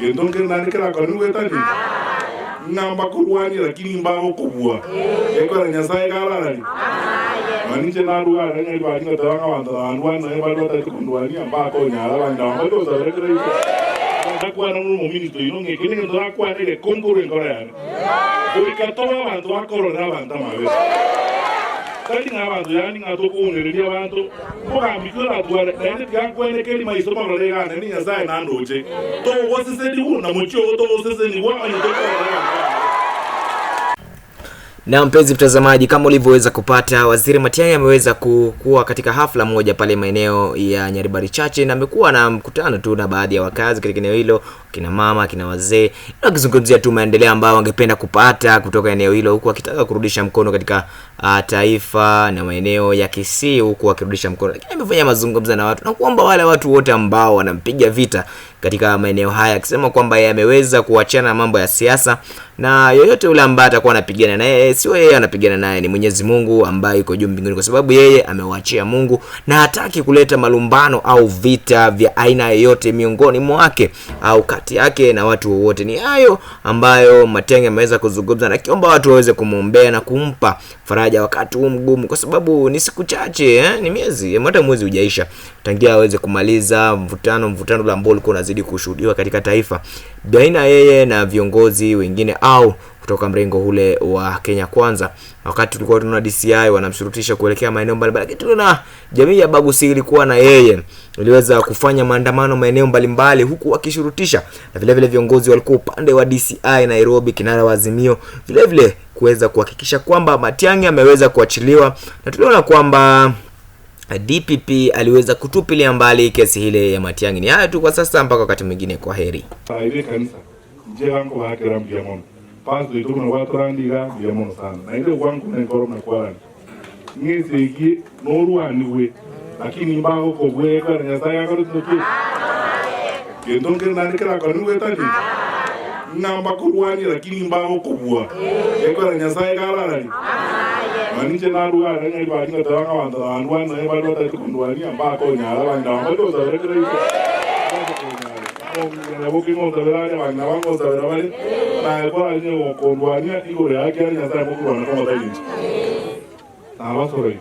Gento nkere naende kerakore gwetani ng'a mbakorwanie lakini mbagokobua. Gekogera Nyasae iga ararari. Nonya ninche narua are ng'a ribaga ringoteba ng'a abanto nabandwanie nonya baria batari kondwania mbakonyara abande nabo mbari gosabera kera rituko. Ndakwana buna omominister oino ng'a eke negento nakwane egekongu korwa enkoro yane. Goika tobe abanto bakororera abanto amabe. Tari ng'a abanto yaani ng'a tokounereria abanto, Omogambi ki oratware, naende tiga nkwenekeri maiso marore iga naende Nyasae nandoche. Togosesenigwa na mochie oo togosesenigwa onye tokorora abanto amabe. Na mpenzi mtazamaji, kama ulivyoweza kupata, Waziri Matiang'i ameweza kuwa katika hafla moja pale maeneo ya Nyaribari Chache, na amekuwa na mkutano tu na baadhi ya wakazi katika eneo hilo, kina mama, kina wazee, na wakizungumzia tu maendeleo ambayo wangependa kupata kutoka eneo hilo, huku akitaka kurudisha mkono katika taifa na maeneo ya Kisii, huku akirudisha mkono. Lakini amefanya mazungumzo na watu na kuomba wale watu wote ambao wanampiga vita katika maeneo haya, akisema kwamba yeye ameweza kuachana na mambo ya siasa na yoyote yule ambaye atakuwa anapigana naye, sio yeye anapigana naye, ni Mwenyezi Mungu ambaye yuko juu mbinguni, kwa sababu yeye amewaachia Mungu na hataki kuleta malumbano au vita vya aina yoyote miongoni mwake au kati yake na watu wowote. Ni hayo ambayo Matiang'i ameweza kuzungumza, na akiomba watu waweze kumwombea na kumpa faraja wakati huu mgumu, kwa sababu ni siku chache ni miezi, hata mwezi hujaisha tangia aweze kumaliza mvutano ule ambao ulikuwa unazidi kushuhudiwa katika taifa baina yeye na viongozi wengine au kutoka mrengo ule wa Kenya Kwanza. Wakati tulikuwa tunaona DCI wanamshurutisha kuelekea maeneo mbalimbali, lakini tunaona jamii ya Bagusi ilikuwa na yeye iliweza kufanya maandamano maeneo mbalimbali huku wakishurutisha, na vile vile viongozi walikuwa upande wa DCI Nairobi, kinara wa Azimio, vile vile kuweza kuhakikisha kwamba Matiang'i ameweza kuachiliwa, na tuliona kwamba DPP aliweza kutupilia mbali kesi ile ya Matiang'i. Ni hayo tu kwa sasa, mpaka wakati mwingine, kwa heri. Saire ekanisa, inche iga nkobakera mbuya mono. Pastor oito buna gwatorande iga mbuya mono sana. Naende gwankuna enkoro buna kwarani. Ng'a esegi norwanigwe, lakini mbagokobua ekero Nyasaye akorete naki? Gento nkere naende kerakore gwetani ng'a mbakorwanie lakini mbagokobua. Ekero Nyasaye iga ararari. Nonya ninche narua are ng'a ribaga ringoteba ng'a abanto nabandwanie nonya baria batari kondwania mbakonyara abang'ina bambache gosabera kera rituko. Mbakonyara. Nyaboke ngosabera aria abang'ina bangosabera bare, naye koranyare gokondwania igoro yaye ekiagera Nyasaye mokorwana komo tari inche. Nabasoroire.